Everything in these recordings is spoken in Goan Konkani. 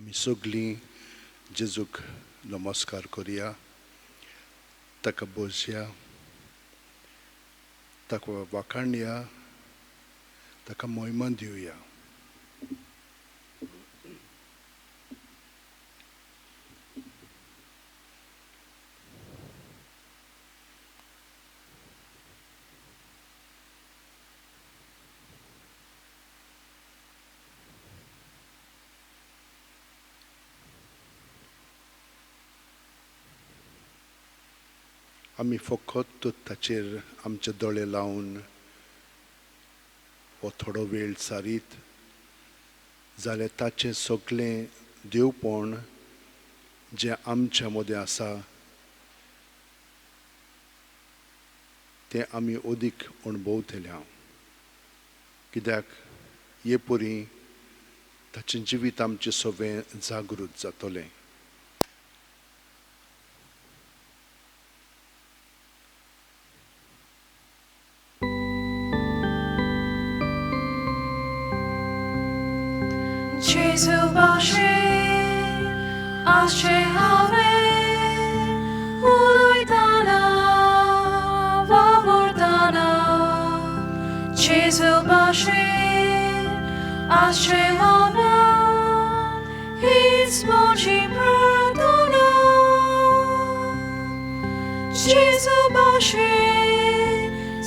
आमी सगळीं जेजूक नमस्कार करुया, ताका बसया, ताका वाखाणया, ताका मोहिमा दिवया. आमी फकत ताचेर आमचे दोळे लावन हो थोडो वेळ सारीत जाल्यार ताचें सगळें देवपण जें आमच्या मदें आसा तें आमी अदीक अणभवतले हांव. कित्याक हे परी ताचें जिवीत आमचें सगळें जागृत जातलें. Jesu bashi ashe ave uluitana vavurtana. Jesu bashi ashe ave his moji pradana. Jesu bashi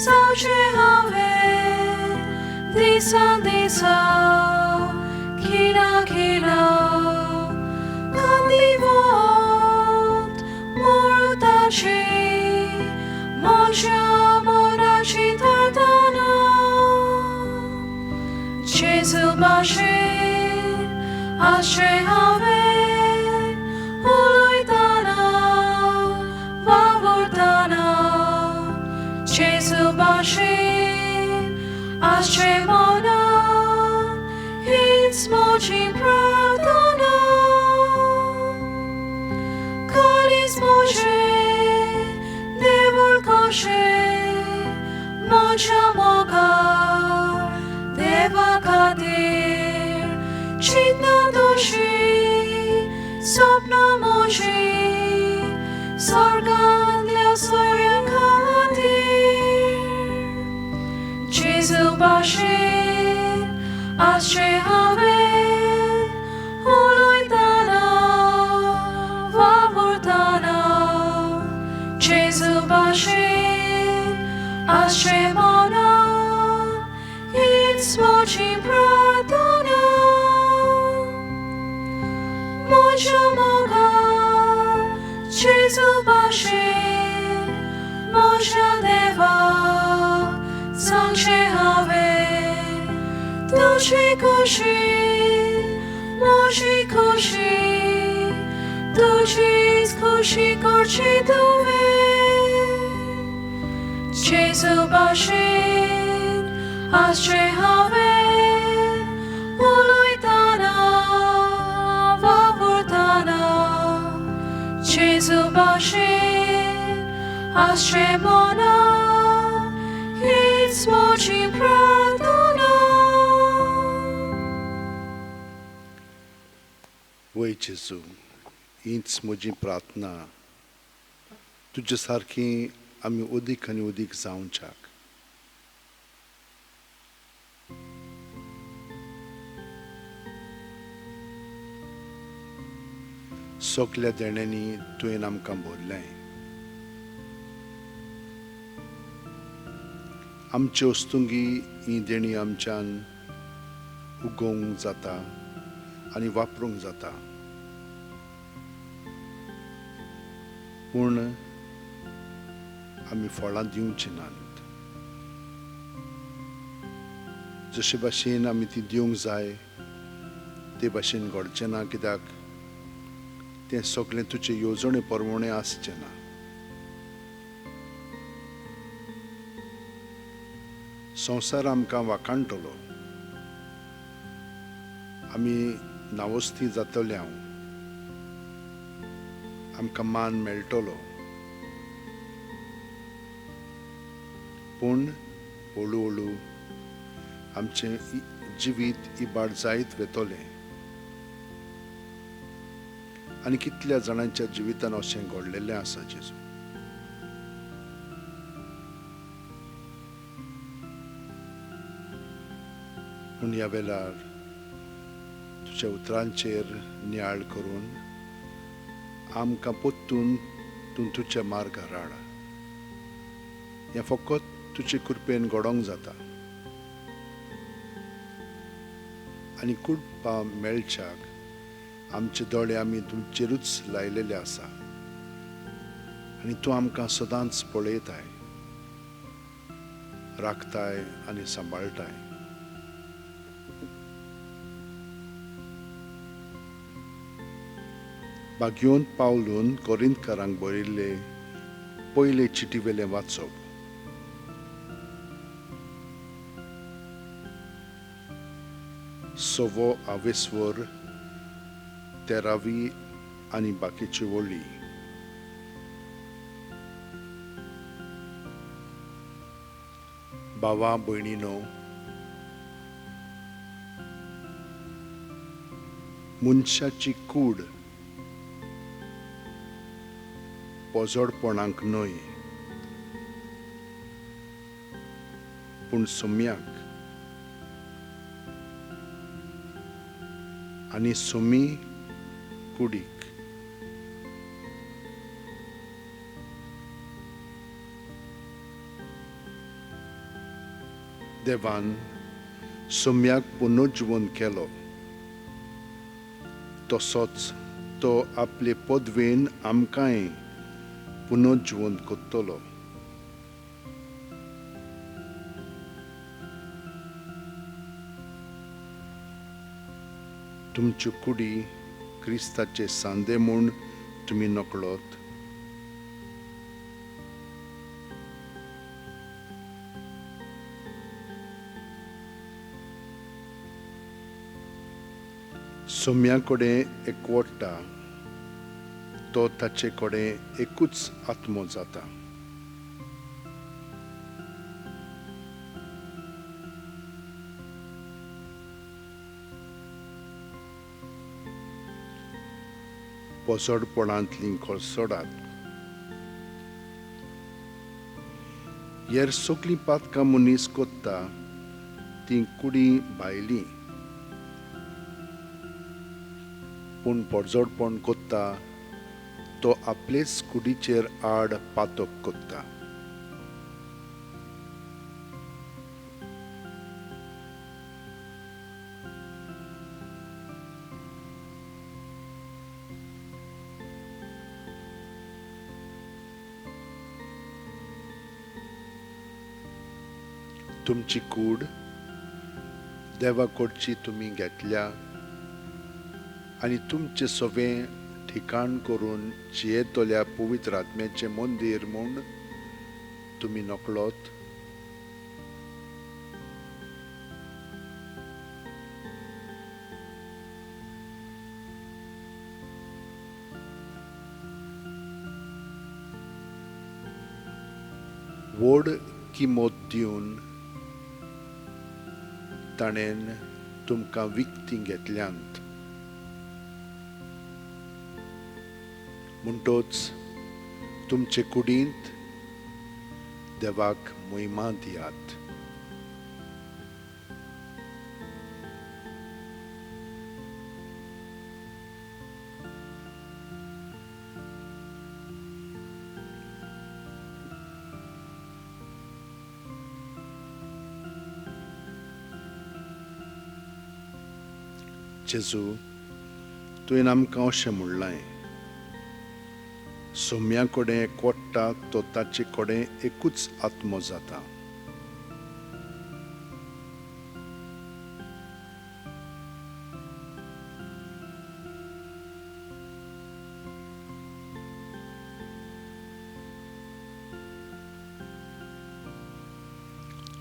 sache ave disa disa kila kila kandivot morutachi moja morachi tartana. Jesu bashi ashe ave uluitana vavurtana. Jesu bashi ashe mona moji pradana. Kalis moje devul koshe moja moga deva kadir chitna doshi sopna moji sargandya surya kadir. Jesu bashi ashe ave uluitana vavurtana. Jesu bashi ashe mona it's moji pradana. Moja moga Jesu bashi moja deva sanche ave tuji kushi moji kushi tuji kushi korchi tuve. Jesu bashi ashe ave uluitana vavurtana. Jesu bashi ashe mona it's moji pradana. वय जेजू, हीच म्हजी प्रार्थना, तुजे सारकी आमी अदीक आनी अदीक जावच्याक. सगल्या देण्यांनी तुवें आमकां भरलें. आमचे वस्तुंगी ही देणी आमच्यान उगोवंक जाता आनी वापरूंक जाता, पूण आमी फळां दिवची नात. जशे भाशेन आमी ती दिवंक जाय ते भाशेन घडचें ना, कित्याक तें सगळें तुजे येवजणे प्रमाणें आसचें ना. संवसार आमकां वाखाणटलो, आमी नावस्ती जातले, हांव आमकां मान मेळटलो, पूण हळू हळू आमचें जिवीत इबाड जायत वतलें. आनी कितल्या जाणांच्या जिवितान अशें घडलेलें आसा जेजू. पूण ह्या वेळार तुज्या उतरांचेर नियाळ करून आमकां परतून तूं तुज्या मार्गार हाड. हें फकत तुजे कृपेन घडोवंक जाता आनी कृपा मेळच्याक आमचे दोळे आमी तुमचेरूच लायलेले आसा आनी तूं आमकां सदांच पळयताय, राखताय आनी सांबाळटाय. भाग्योन पावलून कोरिंतकारांक बरयल्ले पयले चिटीवेलें वाचप. सवो आवेस्वर 13वी आनी बाकीच्यो वळी. भावा भयणीनो, मनशाची कूड पोजडपणाक न्हय पूण सोम्याक आनी सोमी कुडीक. देवान सोम्याक पुनर्जीवन केलो तसोच तो आपले पदवेन आमकांय पुनर्जीवन करतलो. तुमच्यो कुडी क्रिस्ताचे सांदे म्हूण तुमी नकळत. सोम्या कडेन एकवटा तो ताचे कडेन एकूच आत्मो जाता. पोजडपणांतलीं खळसोडात. हेर सगळीं पातकां मनीस कोत्ता तीं कुडी भायलीं, पूण पोजडपण कोत्ता तो आपलेच कुडीचेर आड पातक कोत्ता. तुमची कूड देवा कडची तुमी घेतल्या आनी तुमचें सवें ठिकाण करून जियेतल्या पवित्र आत्म्याचें मंदीर म्हूण तुमी नकळत. व्हड किंमत दिवन ताणें तुमकां विकतीं घेतल्यांत. म्हणटोच तुमचे कुडींत देवाक महिमा दियात. जेजू, तुवें आमकां अशें म्हणलां, सोम्या कडेन एकवटा तो ताचे कडेन एकूच आत्मो जाता.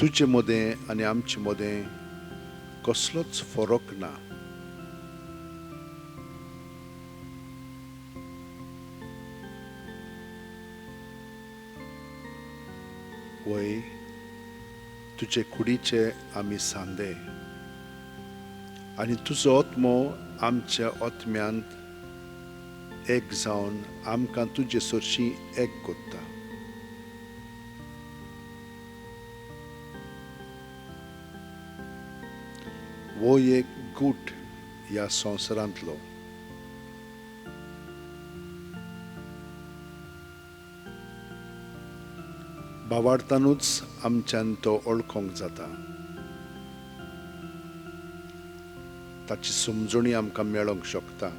तुजे मदें आनी आमचे मदें कसलोच फरक ना. वय, तुजे कुडीचे आमी सांदे आनी तुजो आत्मो आमच्या आत्म्यांत एक जावन आमकां तुजे सरशीं एक करता. वो एक गूट ह्या संवसारांतलो. भावार्थानूच आमच्यान तो ओळखोंक जाता. ताची समजणी आमकां मेळोंक शकता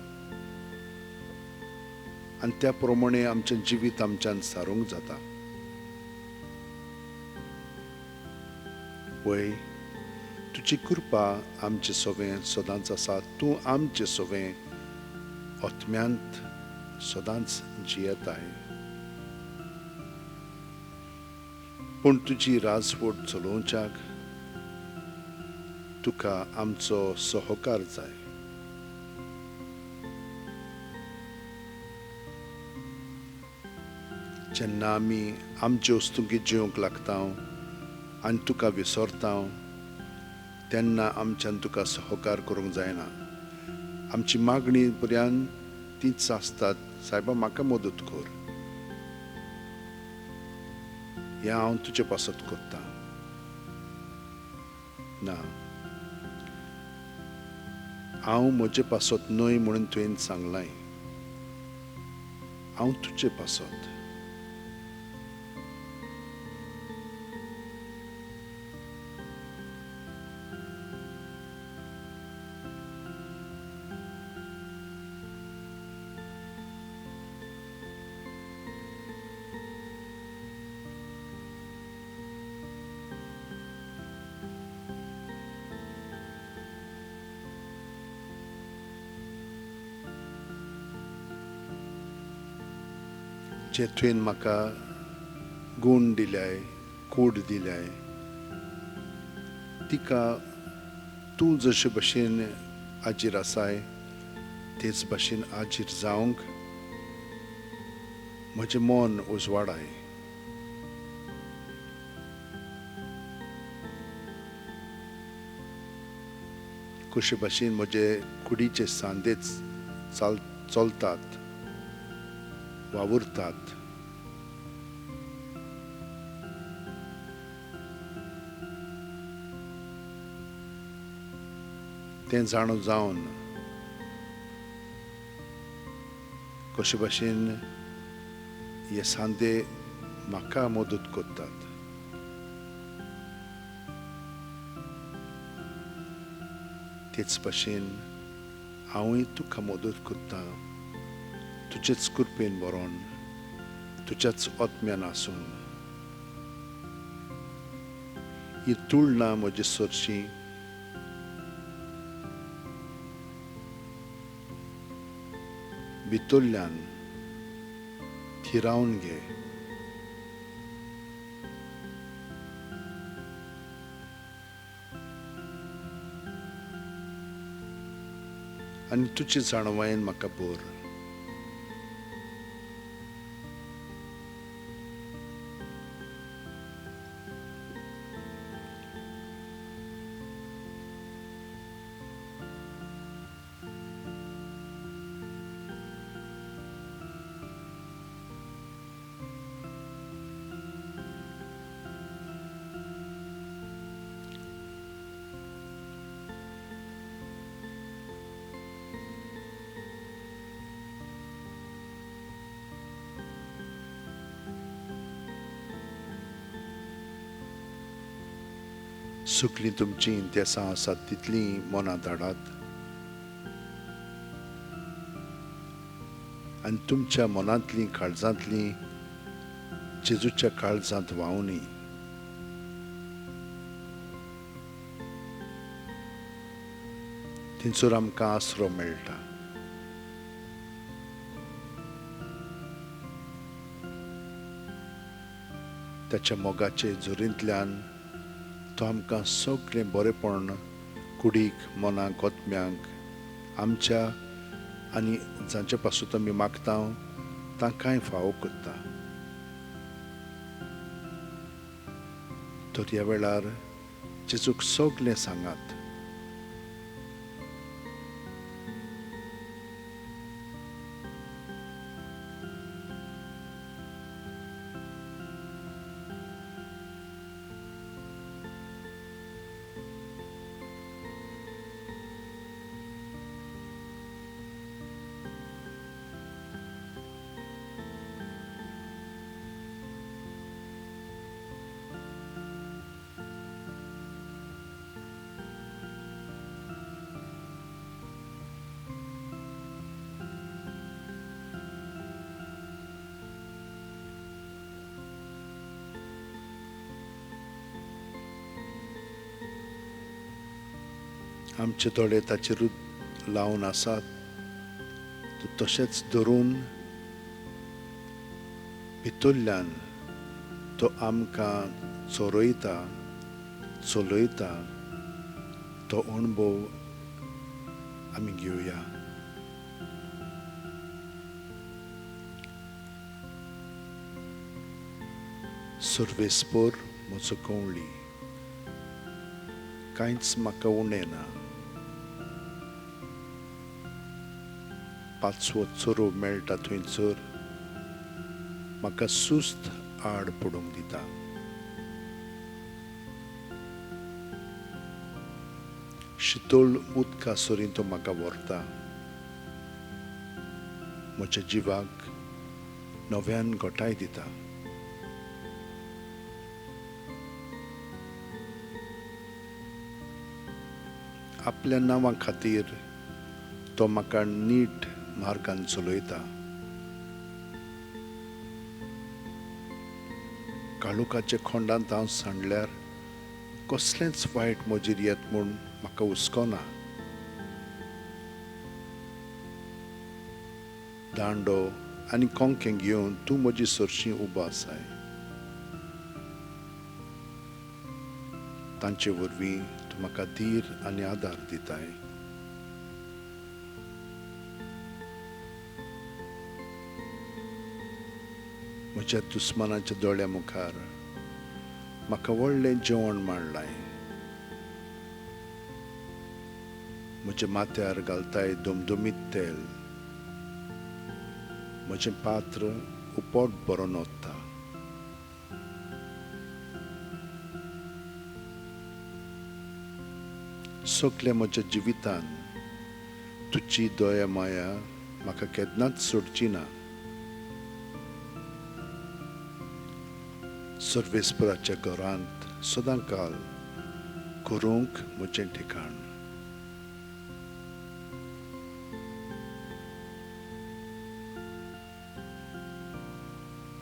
आनी त्या प्रमाणे आमचें जिवीत आमच्यान सारूंक जाता. वय, तुजी कृपा आमचे सवें सदांच आसा. तूं आमचे सवें आत्म्यांत सदांच जियेताय. पूण तुजी राजवट चलोवच्याक तुका आमचो सहकार जाय. जेन्ना आमी आमचे वस्तुंकी जिवंक लागता आनी तुका विसरता तेन्ना आमच्यान तुका सहकार करूंक जायना. आमची मागणी बऱ्यान तीच आसतात, सायबा म्हाका मदत कर, हें हांव तुजे पासत करतां. ना, हांव म्हजे पासत न्हय म्हणून तुवें सांगलां, हांव तुजे पासत. जे तुवें म्हाका गूण दिल्याय, कूड दिल्याय, तिका तूं जशे भशेन आजीर आसाय तेच भशेन आजीर जावंक म्हजें मन उजवाडाय. कशे भशेन म्हजे कुडीचे सांदेच चलतात, वावुरतात, तें जाणो जावन कशे भशेन हे सांदे म्हाका मदत करतात. तेच भशेन हांवूय तुका मदत करता, तुजेच कृपेन बरोवन, तुज्याच आत्म्यान आसून. ही तुळना म्हजे सरशी भितरल्यान थिरावन घे. आनी तुजी जाणवायेन म्हाका भर. सुकलीं तुमचीं इंतेसां आसात तितलीं मनां धाडात आनी तुमच्या मनांतलीं काळजांतलीं जेजूच्या काळजांत व्हांवनी. थंयसर आमकां आसरो मेळटा. ताच्या मोगाचे जोरींतल्यान तो आमकां सगळें बरेपण कुडीक, मनाक, आत्म्यांक आमच्या आनी जांचे पासून आमी मागता तांकांय फावो करता. तर ह्या वेळार जेजूक सगळें सांगात. आमचे दोळे ताचेर लावन आसात, तूं तशेंच धरून भितरल्यान तो आमकां चोरयता, चलयता, तो अणभव आमी घेवया. सर्वेस्पोर म्हजो कंवळी, कांयच म्हाका उणें ना. पांचवो चोरो मेळटा थंयसर म्हाका सुस्त आड पडूंक दिता. शितोळ उदका सरीं तो म्हाका व्हरता, म्हज्या जिवाक नव्यान घटाय दिता. आपल्या नांवा खातीर तो म्हाका नीट मार्गान चलयता. काळोखाच्या खोंडांत हांव सांडल्यार कसलेंच वायट म्हजेर येत म्हूण म्हाका हुस्को ना. दांडो आनी कोंकें घेवन तूं म्हजी सरशी उबो आसाय. तांचे वरवीं तूं म्हाका धीर आनी आदार दिताय. म्हज्या दुस्मानाच्या दोळ्या मुखार म्हाका व्हडलें जेवण मांडलाय. म्हज्या माथ्यार घालताय दुमदुमीत तेल. म्हजें पात्र उपोट बरोवन वता. सगल्या म्हज्या जिवितान तुजी दया माया म्हाका केन्नाच सोडची ना. सर्वेस्पराच्या घरांत सदां काल करूंक म्हजें ठिकाण.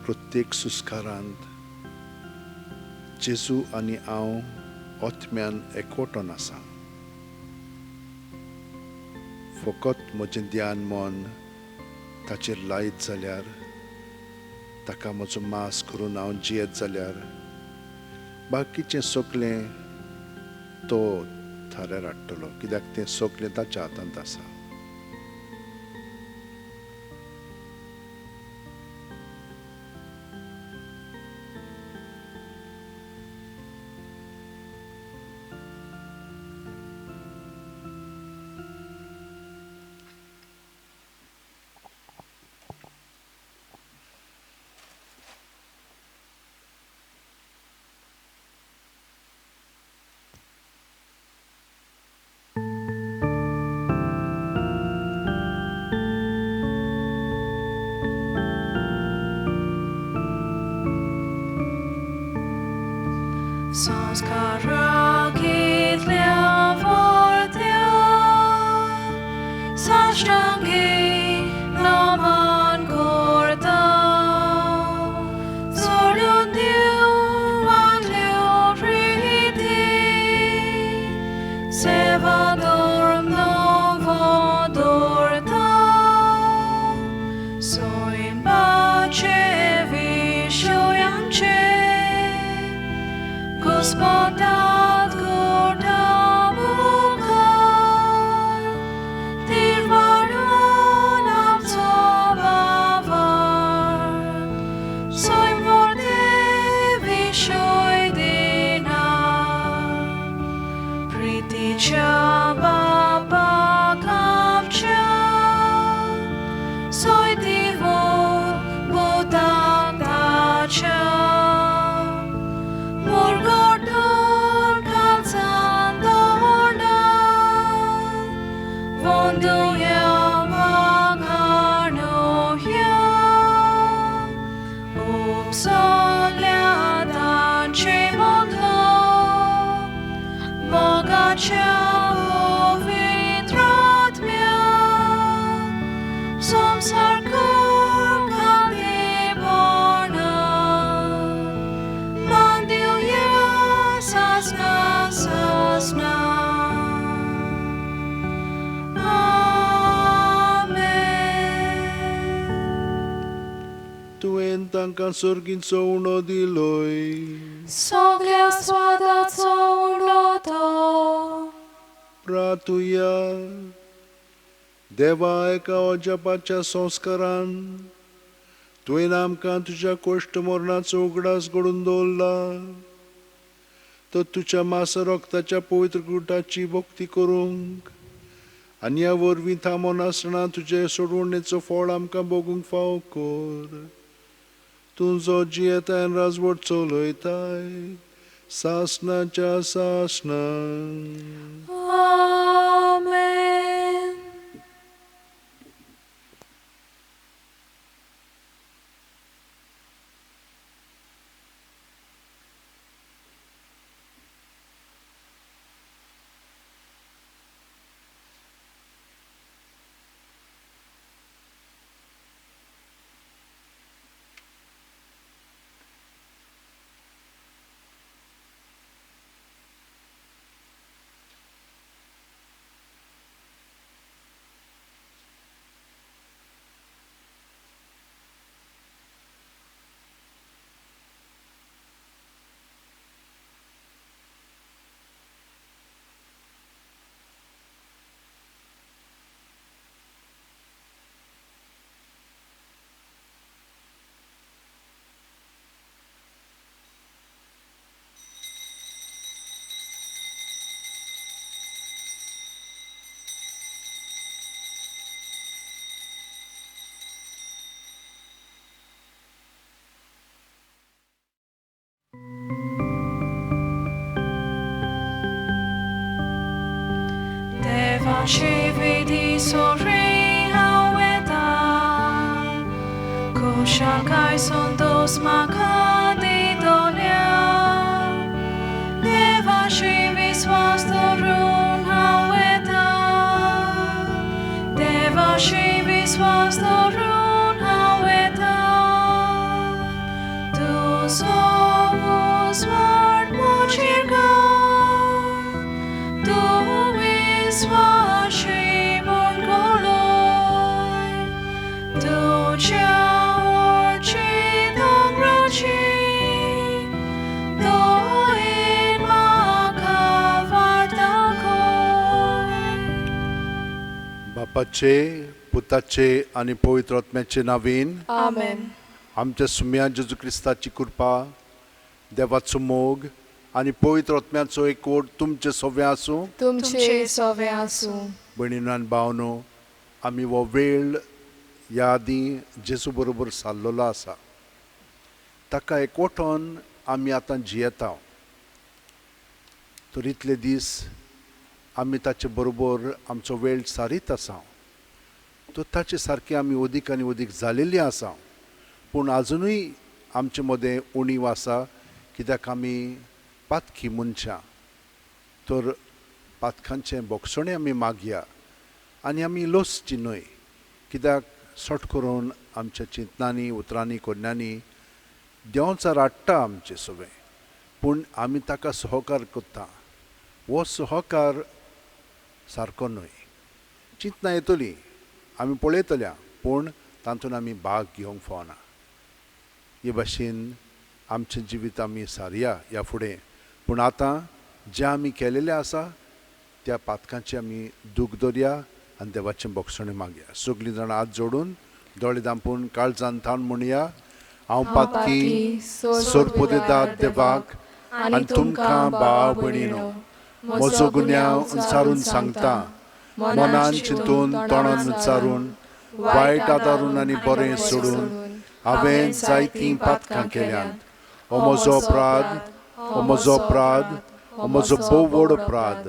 प्रत्येक सुस्कारांत जेजू आनी हांव आत्म्यान एकवटून आसा. फकत म्हजें ध्यान मन ताचेर लायत जाल्यार, ताका म्हजो मास करून हांव जियेत जाल्यार, बाकीचें सगळें तो थाऱ्यार हाडटलो, कित्याक तें सगळें ताच्या हातांत आसा. Sasna, sasna. तांकां सर्गींचो उणो दिलोय. सगळ्या स्वादाचो उणो तो. प्रातुया देवा, एका अजापाच्या संस्कारान तुवें आमकां तुज्या कोश्ट मरणाचो उगडास घडून दवरला, तर तुज्या मास रक्ताच्या पवित्र गुटाची भक्ती करूंक आनी ह्या वरवीं थांबोन आसतना तुजे सोडवणेचो फळ आमकां भोगूंक फावो कर. तूं जो जियेताय राजवट चलयताय सासणाच्या सासणाक. आमेन. देवाची विधी सोरी हांव येता, खुशाकाय संतोस म्हाका दितल्या. देवाशी विस्वास दवरून हांव येता, देवाशी विस्वास दवरून हांव येता. तुजो उजवाड म्हजेर घाल, तूं विस्वाशी म्हूण घोळय. तुज्या ओडची दोंगराची दोन म्हाका वाट दाखय. बापाचे, पुताचे आनी पवित्र आत्म्याचे नावीन. आमेन. आमच्या सुम्या जेजू क्रिस्ताची कृपा, देवाचो मोग आनी पवित्र आत्म्याचो एकवट तुमचे सगळें आसूं. तुमचे सवे आसूं. भयणीनो आनी भावनो, आमी हो वेळ ह्या आदीं जेजू बरोबर सारलेलो आसा, ताका एकवटोन आमी आतां जियेता. तर इतले दीस आमी ताचे बरोबर आमचो वेळ सारीत आसा, तर ताचे सारके आमी अदीक आनी अदीक जालेली आसा. पूण आजुनूय आमचे मदें उणीव आसा, कित्याक आमी पातकी मनशां. तर पातकांचें बोगसणें आमी मागया आनी आमी लोसची न्हय, कित्याक सट करून आमच्या चिंतनांनी, उतरांनी, कोन्यांनी देंवचार हाडटा आमचें सगळें, पूण आमी ताका सहकार करता. हो सहकार सारको न्हय. चिंतनां येतलीं, आमी पळयतल्या, पूण तातूंत आमी भाग घेवंक फावना. हे भाशेन आमचें जिवीत आमी सारया ह्या फुडें. पूण आतां जें आमी केलेलें आसा त्या पातकांचें आमी दूख दवरया आनी देवाचें बोगसणें मागया. सगळीं जाणां हात जोडून, दोळे धांपून, काळजान थावन म्हणया, हांव पातकी सोरपोदेदाद देवाक आनी तुमकां भाव भयणीनो म्हजो गुन्यांव उंचारून सांगता. मनान चिंतून, तोंडान उच्चारून, वायट आदारून आनी बरें सोडून हांवें जायतीं पातकां केल्यांत. हो म्हजो अपराध, हो म्हजो अपराध, हो म्हजो भोव व्हड अपराध.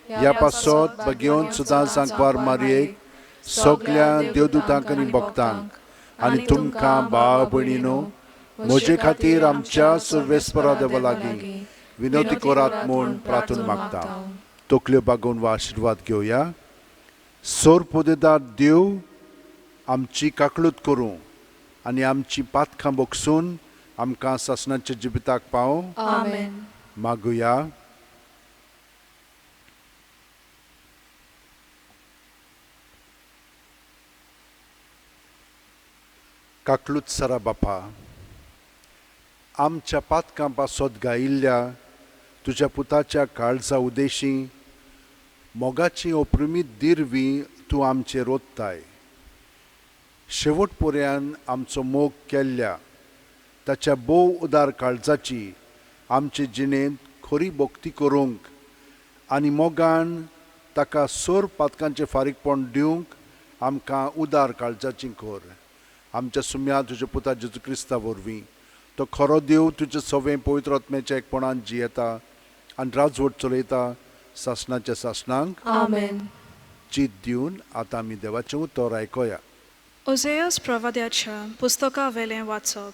ह्या पासत बगेवन सुद्दां सांकवार मारयेक, सगल्या देवदूतांक आनी भक्तांक आनी तुमकां भाव भयणीनो म्हजे खातीर आमच्या सर्वेस्परा देवा लागीं विनवती करात म्हूण प्रार्थना मागता. तकल्यो बागोवन वा आशिर्वाद घेवया. सोर पोदेदार देव आमची काकळूत करूं आनी आमची पातकां बोगसून आमकां सासणाच्या जिविताक पावो. आमेन. मागुया. काकलूत सरा बापा, आमच्या पातकां पासत घायिल्ल्या तुज्या पुताच्या काळजा उदेशीं मोगाचीं अपरिमीत दिर्वीं तूं आमचेर ओतताय. शेवट पर्यान आमचो मोग केल्ल्या ताच्या भोव उदार काळजाची आमचे जिणेंत खरी भक्ती करूंक आनी मोगान ताका सर्व पातकांचें फारीकपण दिवंक आमकां उदार काळजाचीं कर. आमच्या सुम्या तुज्या पुता जेजू क्रिस्ता वरवीं, तो खरो देव तुजे सवें पवित्र आत्म्याच्या एकपणान जियेता आनी राजवट चलयता सासणाच्या सासणांक. आमेन. चीत दिवन आतां आमी देवाचें उतर आयकोया. ओझेयस प्रवाद्याच्या पुस्तका वेलें वाचप.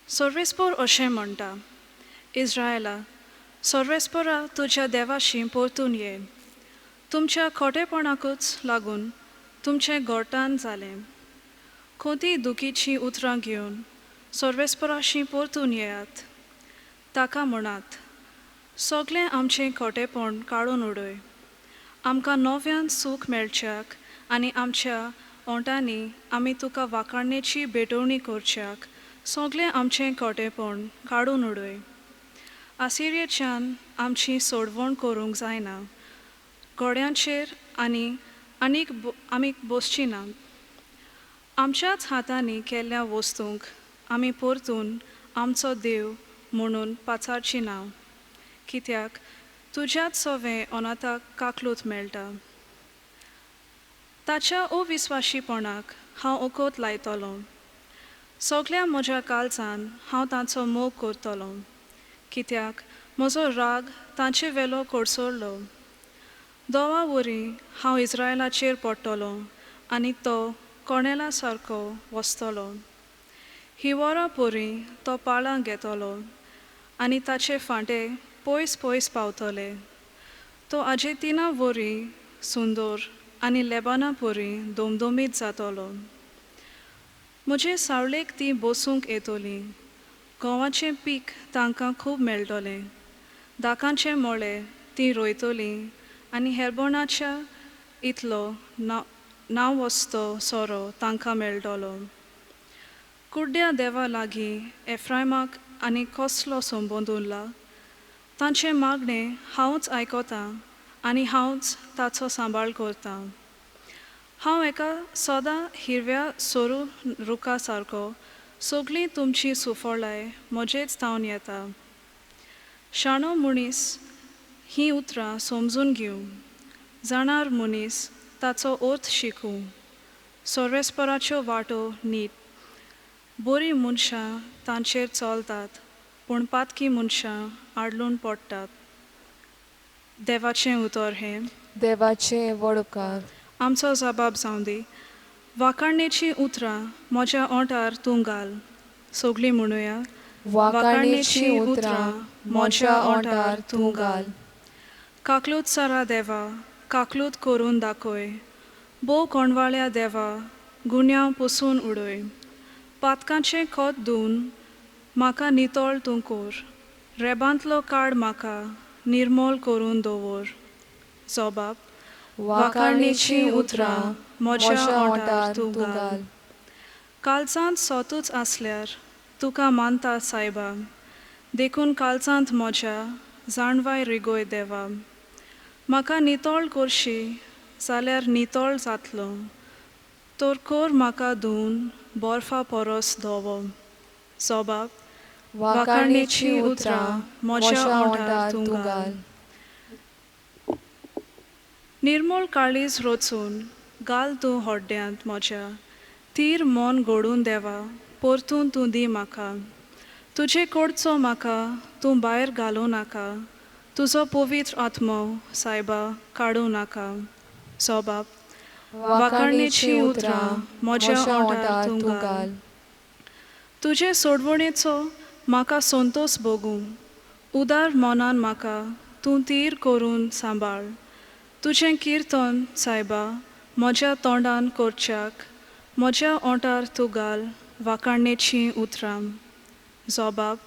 सर्वेस्पोर अशें म्हणटा, इस्रायला, सर्वेस्पोरा तुज्या देवाशीं परतून ये. तुमच्या खोटेपणाकूच लागून तुमचें घरटाण जालें. खंती दुखीचीं उतरां घेवन सर्वेस्पोराशीं परतून येयात. ताका म्हणात, सगळें आमचें खोटेपण काडून उडय. आमकां नव्यान सूख मेळच्याक आनी आमच्या ओंठांनी आमी तुका वाखाणणेची भेटवणी करच्याक सगळें आमचें खोटेपण काडून उडय. आसिरियेच्यान आमची सोडवण करूंक जायना. घोड्यांचेर आनी आनीक आमी बसचीं नात. आमच्याच हातांनी केल्ल्या वस्तूंक आमी परतून आमचो देव म्हणून पाचारचीं ना, कित्याक तुज्याच सवें अनाथाक काकलूत मेळटा. ताच्या अविस्वाशीपणाक हांव ओकत लायतलों. सगल्या म्हज्या काळजान हांव तांचो मोग करतलों, कित्याक म्हजो राग तांचे वेलो कडसरलो. दोवा वरी हांव इस्रायलाचेर पडटलो आनी तो कणेला सारको वसतलो. हिवरा परी तो पाळां घेतलो आनी ताचे फांटे पयस पयस पावतले. तो आजेंतिना वरी सुंदर आनी लेबाना परी दमदमीत जातलो. म्हजे सावळेक तीं बसूंक येतलीं. गंवाचें पीक तांकां खूब मेळटलें. दाकांचे मळे तीं रोयतलीं आनी हेरबोनाच्या इतलो नांवस्तो सोरो तांकां मेळटलो. कुड्ड्या देवा लागीं एफ्रायमाक आनी कसलो संबंद उरला? तांचें मागणें हांवूच आयकतां आनी हांवच ताचो सांबाळ करतां. हांव एका सदां हिरव्या सरू रुखा सारको. सगळीं तुमची सुफळाय म्हजेच थावन येता. शाणो मनीस हीं उतरां समजून घेवं, जाणार मनीस ताचो अर्थ शिकूं. सर्वेस्पराच्यो वाटो नीट, बरीं मनशां तांचेर चलतात, पूण पातकी मनशां आडलून पडटात. देवाचें उतर हें. देवाचे व्हड उपकार. आमचो जबाब जावं दी. वाखाणणेचीं उतरां म्हज्या ओंठार तूं घाल. सगळीं म्हणुया. वाखाणणेचीं उतरां म्हज्या ओंठार तूं घाल. काकलूत सरा देवा, काकलूत करून दाखय. भोव कोणवाळ्या देवा, गुन्यांव पुसून उडय. पातकांचें खत धुवन म्हाका नितळ तूं कर. रेबांतलो काड म्हाका, निर्मळ करून दवर. जबाब. वाखाणणेचीं उतरां म्हज्या ओंठार तूं घाल. काळजांत सतूच आसल्यार तुका मानता सायबा, देखून काळजांत म्हज्या जाणवाय रिगय देवा. म्हाका नितळ करशी जाल्यार नितळ जातलो, तर कर म्हाका धुवन बर्फा परस धवो. जबाब. वाखाणणेचीं उतरां म्हज्या ओंठार तूं घाल. निर्मळ काळीज रचून घाल तूं हड्ड्यांत म्हज्या. थीर मन घडून देवा परतून तूं दी म्हाका. तुजे कडचो म्हाका तूं भायर घालूं नाका. तुजो पवित्र आत्मो सायबा काडूं नाका. जबाब. वाखाणणेचीं उतरां म्हज्या ओंठार तूं घाल. तुजे सोडवणेचो म्हाका संतोस भोगूं. उदार मनान म्हाका तूं थीर करून सांबाळ. तुजें किर्तन सायबा म्हज्या तोंडान करच्याक म्हज्या ओंठार तूं घाल वाखाणणेचीं उतरां. जबाब.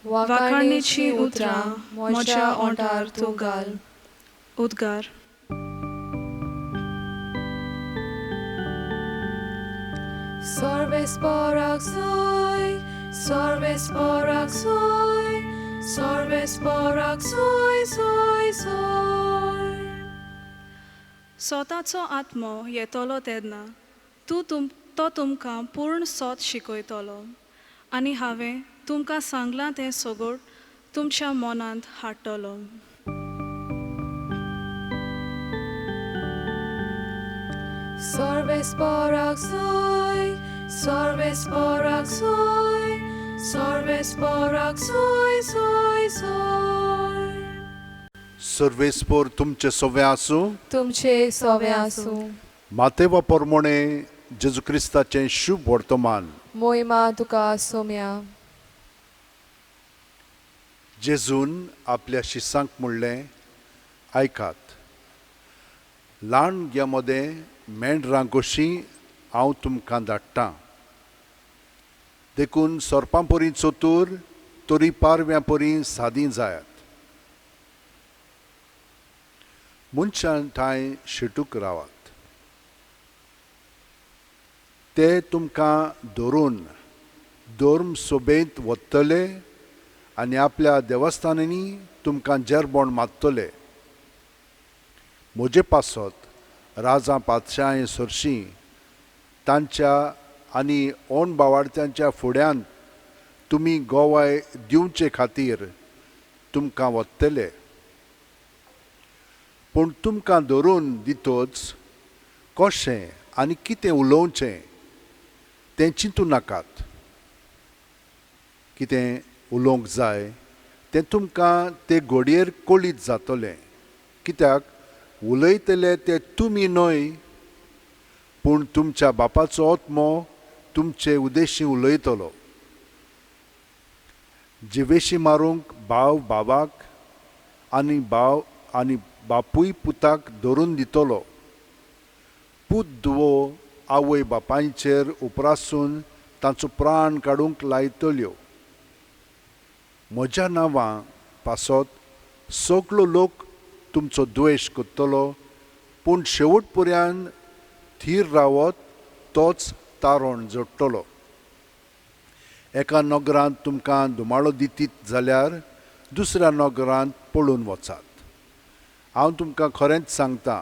वाखाणणेचीं उतरां म्हज्या ओंठार तूं घाल. उद्गार. सर्वेस्पोराक जोय, सर्वेस्पोराक सोय, सर्वेस्पोराक सोय सोय सोय. सोताचो आत्मो येतलो तेन्ना तूं तुम तो तुमकां पूर्ण सत शिकयतलो आनी हांवें तुमकां सांगलां तें सगळ तुमच्या मनांत हाडटलो. सर्वेस्पोराक सोय, सर्वेस्पोराक सोय, सर्वेस्पोराक सोय सोय सोय. सर्वेस्पोर तुमचे सवे आसूं, तुमचे सवे आसूं. मातेवा पोरमोणे जेजू क्रिस्ताचें शुभ वर्तमान. मोहिमा तुका सोम्या. जेजून आपल्या शिसांक म्हणलें, आयकात, ल्हान मदें मेंढरां कशीं हांव तुमकां धाडटां, देखून सोरपां परी चतूर तरी पारव्यां परी सादी जायात. मनशां ठांय शिटूक रावात, ते तुमकां धरून धर्म सोबेंत वतले आनी आपल्या देवस्थानांनी तुमकां जेरबोण मारतले. म्हजे पासत राजा पातशाय सरशीं तांच्या आनी ओण बावाडत्यांच्या फुड्यांत तुमी गोवाय दिवचे खातीर तुमकां वतले. पूण तुमकां धरून दितोच कशें आनी कितें उलोवचें तें चिंतू नाकात. कितें उलोवंक जाय तें तुमकां ते घडयेर कळीत जातलें, कित्याक उलयतले ते तुमी न्हय, पूण तुमच्या बापाचो आत्मो तुमचे उद्देशी उलयतलो. जिवेशी मारूंक भाव भावाक आनी भाव आनी बापूय पुताक धरून दितलो. पूत धुवो आवय बापायचेर उपरासून तांचो प्राण काडूंक लायतल्यो. म्हज्या नांवां पासत सगलो लोक तुमचो द्वेश करतलो, पूण शेवट पर्यंत थीर रावत तोच तारण जोडटलो. एका नगरांत तुमकां धुमाळो दितीत जाल्यार दुसऱ्या नगरांत पळून वचात. हांव तुमकां खरेंच सांगता,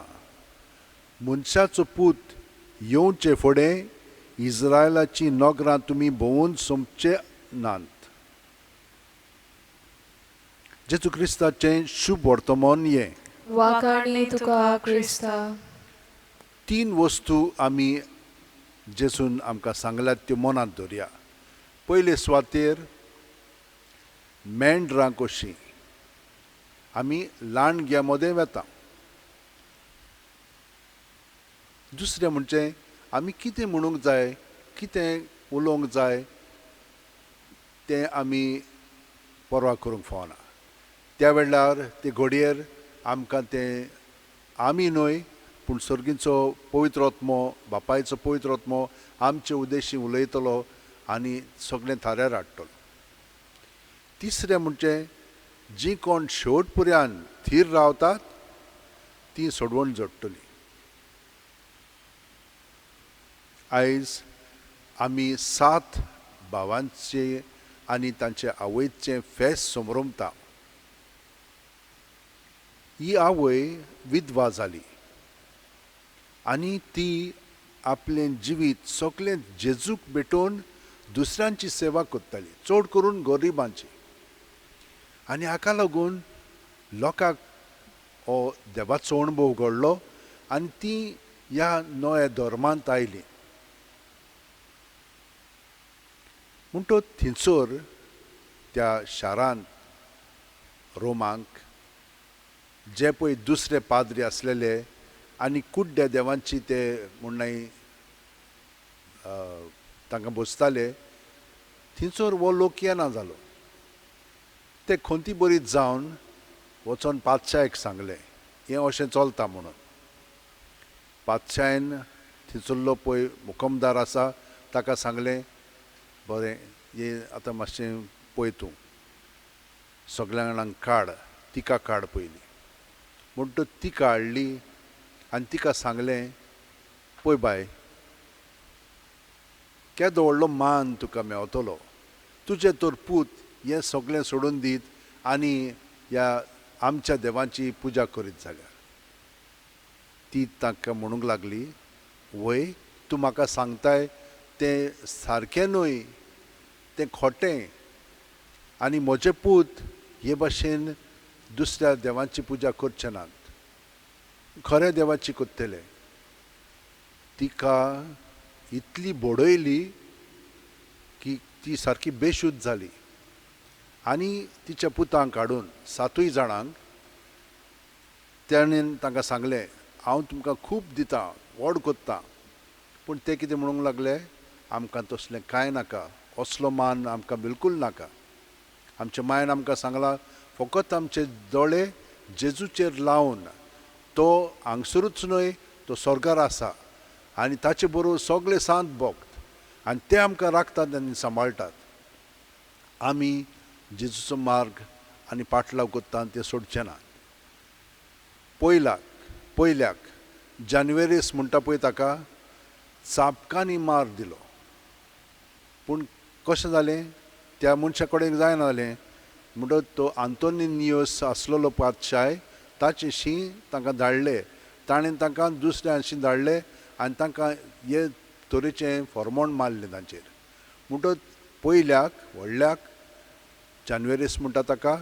मनशाचो पूत येवचे फुडें इस्रायलाची नगरां तुमी भोंवून सोंपचे नात. जेजू क्रिस्ताचें शुभ वर्तमान हें. वाखाणी तुका क्रिस्ता. तीन वस्तू आमी जेजून आमकां सांगल्यात त्यो मनांत दवरया. पयले सुवातेर मेंढरां कशीं आमी ल्हान मदें वेता. दुसरें म्हणजे आमी कितें म्हणूंक जाय, कितें उलोवंक जाय तें आमी पर्वा करूंक फावना. त्या वेळार ते घडयेर आमकां तें आमी न्हय पूण सर्गीचो पवित्र आत्मो, बापायचो पवित्र आत्मो आमचे उद्देशी उलयतलो आनी सगळें थाऱ्यार हाडटलो. तिसरें म्हणजे जी कोण शेवट पर्यंत थीर रावतात ती सोडवण जोडटली. आयज आमी 7 भावांचे आनी तांचे आवयचें फेस्त समरमता. ही आवय विधवा जाली आनी ती आपलें जिवीत सगळें जेजूक भेटोवन दुसऱ्यांची सेवा करताली, चड करून गरिबांची. आनी हाका लागून लोकांक हो देवाचो अणभव घडलो आनी ती ह्या नव्या धर्मांत आयली. म्हणटच थंयसर त्या शारांत रोमांक जे पळय दुसरे पाद्री आसलेले आनी कुड्ड्या देवांची ते म्हणनाय तांकां बसताले, थंयसर हो लोक येना जालो. ते खंती बरीत जावन वचोन पातशायक सांगलें हें अशें चलता म्हणून. पातशायन थंयसरलो पळय मुकमदार आसा ताका सांगलें, बरें हें आतां मातशें पळय तूं, सगळ्या जाणांक काड, तिका काड पयलीं. म्हणटच तिका हाडली आनी तिका सांगलें, पळय बाय, केदो व्हडलो मान तुका मेवतलो, तुजे तर पूत हें सगळें सोडून दीत आनी ह्या आमच्या देवांची पुजा करीत जाल्यार. ती तांकां म्हणूंक लागली, वय तूं म्हाका सांगताय तें सारकें न्हय, तें खोटें, आनी म्हजे पूत हे भाशेन दुसऱ्या देवांची पुजा करचे नात, खऱ्या देवाची करतले. तिका इतली बडयली की ती सारकी बेशुद्ध जाली आनी तिच्या पुतांक हाडून 7 जाणांक ताणें तांकां सांगलें, हांव तुमकां खूब दितां, व्हड करतां. पूण ते कितें म्हणूंक लागले, आमकां तसलें कांय नाका, असलो मान आमकां बिलकूल नाका. आमच्या मायन आमकां सांगलां फकत आमचे दोळे जेजूचेर लावन, तो हांगसरूच न्हय तो स्वर्गार आसा आनी ताचे बरोबर सगळे सांत भक्त आनी ते आमकां राखतात आनी सांबाळटात. आमी जेजूचो मार्ग आनी पाटलाव करता ते सोडचे नात. पयल्याक जानेवारीस म्हणटा पळय ताका चापकांनी मार दिलो. पूण कशें जालें, त्या मनशा कडेन जायना जालें. म्हणटच तो आंतोनियस आसलेलो पातशाय ताचे शीं तांकां धाडले, ताणें तांकां दुसऱ्या शीं धाडले आनी तांकां हे तरेचें फॉर्मोण मारलें तांचेर. म्हणटच पयल्याक व्हडल्याक जानेवारीस म्हणटा ताका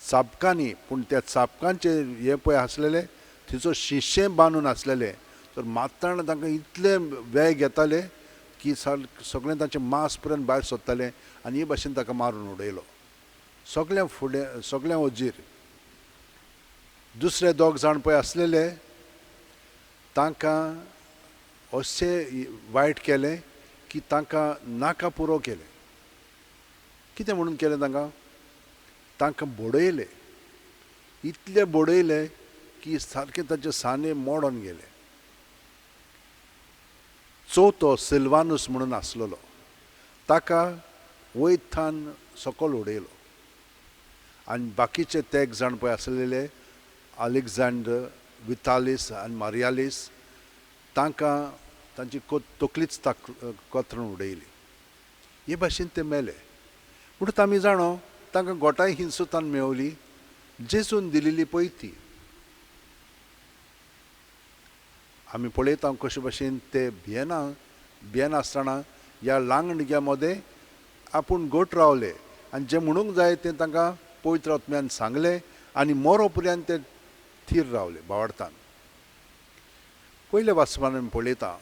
चापकांनी, पूण त्या चापकांचे हे पळय आसलेले थंयचो शिशें बांदून आसलेलें, तर मारतना तांकां इतले वेग येताले की सगळें तांचें मांस पर्यंत भायर सोदतालें आनी हे भाशेन ताका मारून उडयलो सगळ्यां फुडें, सगळ्यां वजीर. दुसरे 2 जाण पळय आसलेले तांकां अशें वायट केलें की तांकां नाका पुरो केलें. कितें म्हणून केलें तांकां, तांकां बडयले, इतले बडयले की सारकें ताचे साने मोडोन गेले. चवथो सिल्वानूस म्हणून आसलेलो ताका वयतान सकल उडयलो. आनी बाकीचे 3 जाण पळय आसलेले अलेक्झांडर, वितालीस आनी मारियालीस, तांकां तांची तकलीच कोतरून उडयली. हे भाशेन ते मेले. म्हणटच आमी जाणो तांकां गोठाय हिंसतान मेवली जेजून दिलेली पळय ती. आमी पळयता कशे भाशेन ते भियेनासतना ह्या लांगणग्या मदें आपूण गोट रावले आनी जें म्हणूंक जाय तें तांकां पवित्र आत्म्यान सांगलें आनी मोरो पर्यंत ते थीर रावले भावार्थान. पयल्या वाचपान आमी पळयता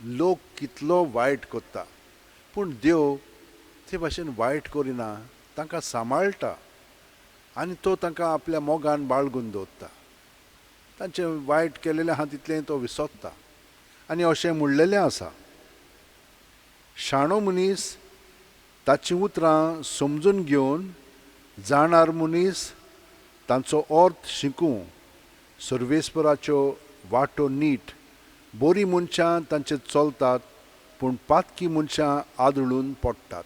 लोक कितलो वायट करता, पूण देव ते भाशेन वायट करिना, तांकां सांबाळटा आनी तो तांकां आपल्या मोगान बाळगून दवरता. तांचें वायट केलेलें आहा तितलें तो विसरता. आनी अशें म्हणलेलें आसा, शाणो मनीस ताचीं उतरां समजून घेवन जाणार मनीस तांचो अर्थ शिकूं, सर्वेस्पराच्यो वाटो नीट, बरीं मनशां तांचे चलतात पूण पातकी मनशां आदळून पडटात.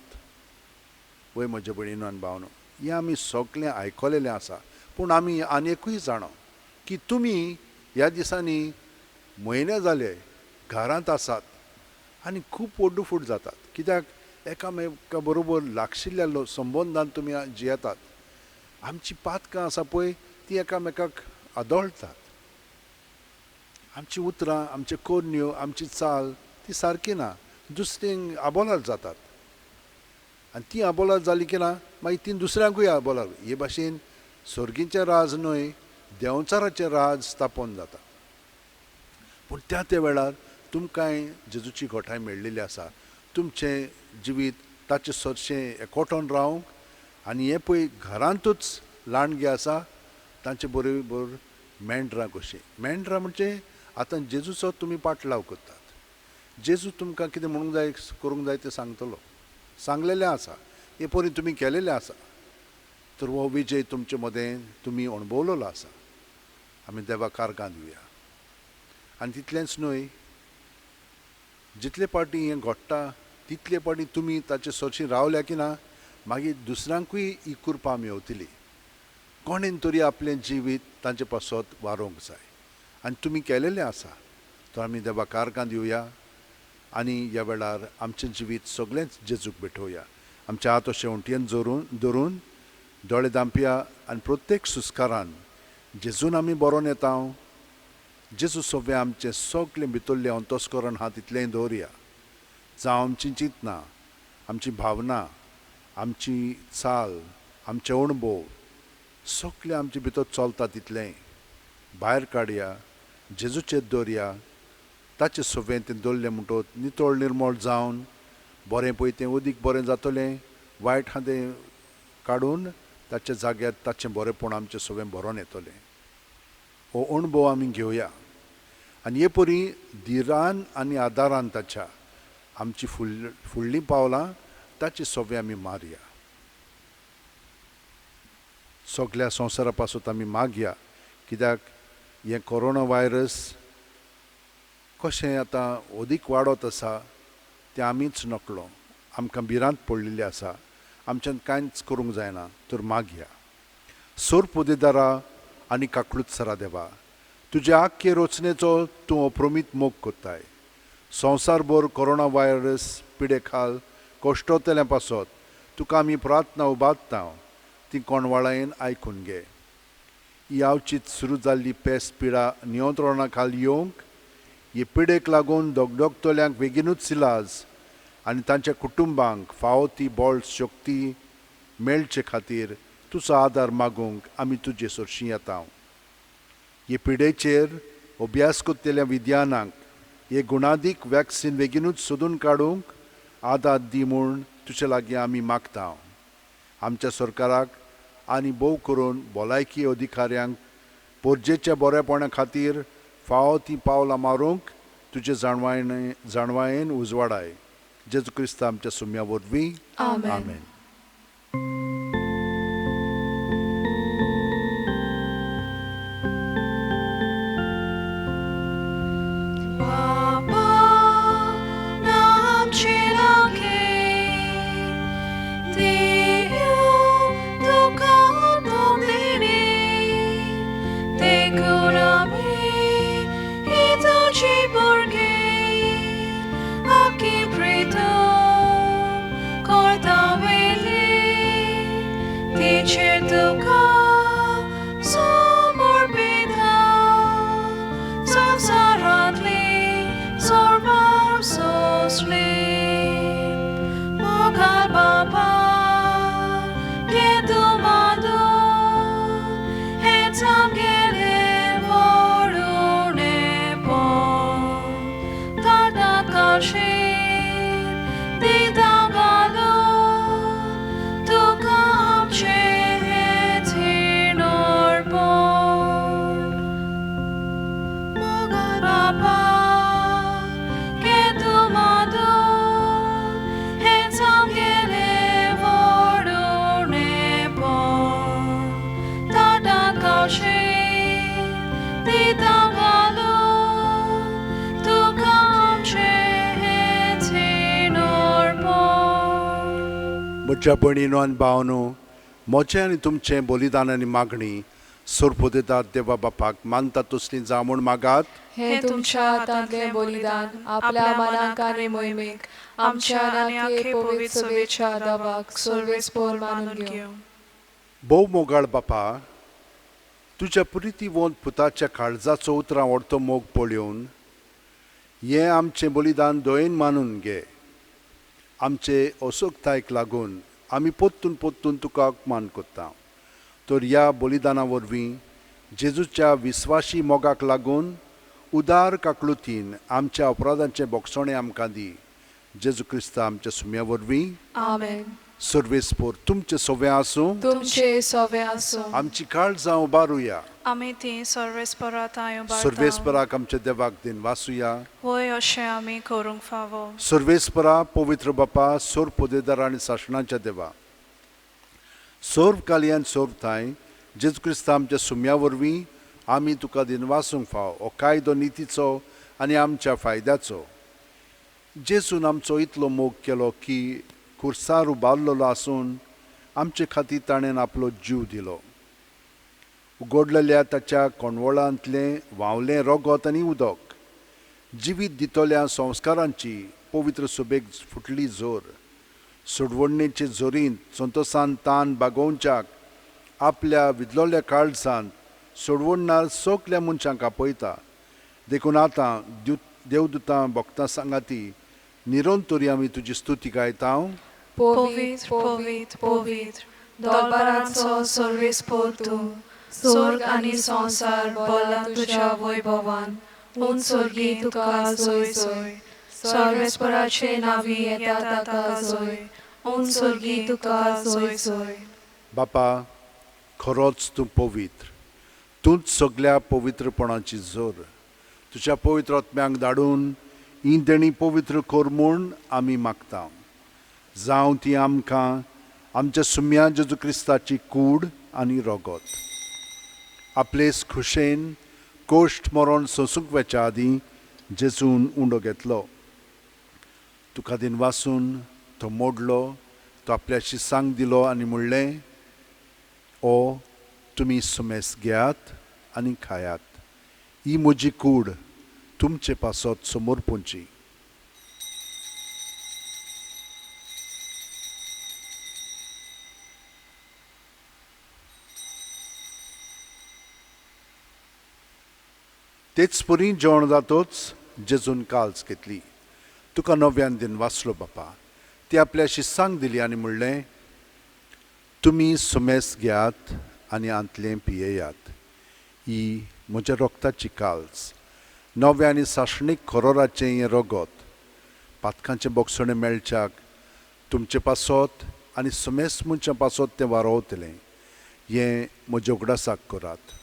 वय म्हज्या भयणीनो आनी भावनो, हें आमी सगळें आयकलेलें आसा, पूण आमी आनी एकूय जाणो की तुमी ह्या दिसांनी म्हयने जाले घरांत आसात आनी खूब ओड्डुफूट जातात. कित्याक एकामेका बरोबर लागशिल्ल्या संबंदान तुमी जियेतात. आमची पातकां आसा पळय ती एकामेकाक आदळतात. आमची उतरां, आमच्यो करण्यो, आमची चाल ती सारकी ना, दुसरी आबोलार जातात आनी ती आबोलार जाली की ना मागीर ती दुसऱ्यांकूय आबोलार. हे भाशेन सर्गीचें राज न्हय देंवचाराचें राज स्थापन जाता. पूण त्या त्या वेळार तुमकांय जेजूची घोटाय मेळ्ळेली आसा, तुमचें जिवीत ताचें सरशें एकवटोन रावंक आनी हें पळय घरांतूच लांडगे आसा तांचे बरोबर मेंढरां कशीं. मेंढरां म्हणजे आतां जेजूचो तुमी पाटलाव करतात. जेजू तुमकां कितें म्हणूंक जाय करूंक जाय तें सांगतलो, सांगलेलें आसा, हे परी तुमी केलेलें आसा, तर हो विजय तुमचे मदें तुमी अणभवलेलो आसा. आमी देवाक कारगां दिवया. आनी तितलेंच न्हय, जितले पाटी हें घडटा तितले पाटी तुमी ताचे सरशी रावल्या की ना मागीर दुसऱ्यांकूय ही कृपा मेवतली. कोणेन तरी आपलें जिवीत तांचे पासत वारोवंक जाय आनी तुमी केलेलें आसा. तर आमी देवाक कारगां दिवया आनी ह्या वेळार आमचें जिवीत सगळेंच जेजूक भेटोवया आमच्या हात अशें ओंटयेन जोरून धरून दोळे धांपया आनी प्रत्येक सुस्कारान जेजून आमी बरोवन येता. जेजू सगळें आमचें सगळें भितरलें अंतस्करण आहा तितलेंय दवरया. जावं आमचीं चिंतनां, आमची भावना, आमची चाल, आमचे अणभव सगळें आमचे भितर चलता तितलेंय भायर काडया, जेजूचेर दवरया. ताचे सगळें तें दवरलें म्हणटकच नितळ निर्मळ जावन बरें पळय तें अदीक बरें जातलें, वायट आहा तें काडून ताच्या जाग्यार ताचें बरेंपण आमचें सगळें भरोन येतलें. हो अणभव आमी घेवया आनी हे परी धिरान आनी आदारान ताच्या आमची फुडलीं पावलां ताचे सगळें आमी मारया. सगळ्या संवसारा पासत आमी मागया, कित्याक हें कोरोना व्हायरस कशें आतां अदीक वाडत आसा तें आमीच नकळो. आमकां भिरांत पडलेली आसा, आमच्यान कांयच करूंक जायना, तर मागया. सोर पोदेदारा आनी काकळूत सरा देवा, तुज्या आख्खे रचनेचो तूं अप्रमीत मोग कोत्ताय. संवसारभर कोरोना व्हायरस पिडे खाल कश्टोतल्या पासत तुका आमी प्रार्थना उबारता, ती कोणवाळायेन आयकून घे. ही आवचीत सुरू जाल्ली पेस्ट पिडा नियंत्रणा खाल येवंक, हे पिडेक लागून दगदगतल्यांक बेगीनूच इलाज आनी तांच्या कुटुंबांक फावो ती बळ शक्ती मेळचे खातीर तुजो आदार मागूंक आमी तुजे सरशीं येता. हे पिडेचेर अभ्यास करतल्या विद्यानांक हे गुणादीक वॅक्सिन बेगीनूच सोदून काडूंक आदार दी म्हूण तुजे लागीं आमी मागता. आमच्या सरकाराक आनी भोव करून भलायकी अधिकाऱ्यांक परजेच्या बरेपणा खातीर फावो तीं पावलां मारूंक तुजे जाणवायेन जाणवायेन उजवाडाय. जेजू क्रिस्ता आमच्या सुम्या वरवीं, आमेन. म्हज्या भयणीनो आनी भावनो, म्हजें आनी तुमचें बलिदान आनी मागणी सोरपोदेतात देवा बापाक मानता तसली जावं म्हूण मागात. हें तुमच्या हातांतलें बलिदान आपल्या मनाक आनी मोहिमेक आमच्या आनी आखे पवित्र सभेच्या दावाक सर्वेस्पोर मानून घेवं. भोव मोगाळ बापा, तुज्या प्रितीवंत पुताच्या काळजाचो उतरां व्हडतो मोग पळोवन हें आमचें बलिदान दयेन मानून घे. आमचे असोकतायक लागून आमी पोत्तून पोत्तून तुका अपमान करता, तर ह्या बलिदाना वरवीं जेजूच्या विस्वाशी मोगाक लागून उदार काकलुतीन आमच्या अपराधांचें बोगसणें आमकां दी. जेजू क्रिस्ता आमच्या सुम्या वरवीं, आमेन. सर्वेस्पोर तुमचें सगळें आसूं, तुमचे सवे आसूं. आमची काळजां उबारुया. आमी ती सर्वेस्परा थांय उबारता. सर्वेस्पराक आमच्या देवाक दिन वासुया. वय अशें आमी करूंक फावो. सर्वेस्परा, पवित्र बापा, सोर पोदेदार आनी सासणाच्या देवा, सर्व कालयान सर्व थांय जेजू क्रिस्ता आमच्या सुम्या वरवीं आमी तुका दिनवासूंक फाव. हो कायदो नितीचो आनी आमच्या फायद्याचो. जेजून आमचो इतलो मोग केलो की खुर्सार उबारलेलो आसून आमचे खातीर ताणें आपलो जीव दिलो. उगडलेल्या ताच्या कोणवळांतलें व्हांवलें रगत आनी उदक जिवीत दितल्या संस्कारांची पवित्र सुबेक फुटली जोर. सोडवणेचे जोरींत संतोसान तान बागोवच्याक आपल्या विदलोल्या काळजांत सोडवणणार सगल्या मनशांक आपयता. देखून आतां देवदूतां भक्तां सांगाती निरंतरी आमी तुजी स्तुती गायता. पवित्र पवित्र पवित्र दरबारांचो सर्वेस्पोर तूं, स्वर्ग आनी संवसार भरला तुज्या वैभवान. उंच स्वर्गी तुका जोय जोय, सर्वेस्पराचे नांवी येता ताका जोय, उंच स्वर्गी तुका जोय जोय. बापा, खरोच तूं पवित्र, तूंच सगल्या पवित्रपणाची जोर. तुज्या पवित्र आत्म्यांक धाडून ही देणी पवित्र कर म्हूण आमी मागता. जावं ती आमकां आमच्या सुम्या जेजू क्रिस्ताची कूड आनी रगत. आपलेच खुशेन कोश्ट मरण सोंसूंक वेच्या आदीं जेजून उंडो घेतलो. तुका दिन वासून तो मोडलो, तो आपल्याशी सांग दिलो आनी म्हणलें, ओ तुमी सुमेस घेयात आनी खायात, ही म्हजी कूड तुमचे पासत समर्पूंची. तेच परी जेवण जातोच जेजून काल्स घेतली. तुका नव्यान दिन वाचलो बापा, ती आपल्याशी सांग दिली आनी म्हणलें, तुमी सुमेस घेयात आनी आंतलें पियेयात, ही म्हज्या रोगताची काल्स, नव्या आनी सासणीक खरोराचें हें रगत, पातकांचें बोगसणें मेळच्याक तुमचे पासत आनी सुमेस मनशां पासत तें वारोवतलें. हें म्हज्या उगडासाक करात.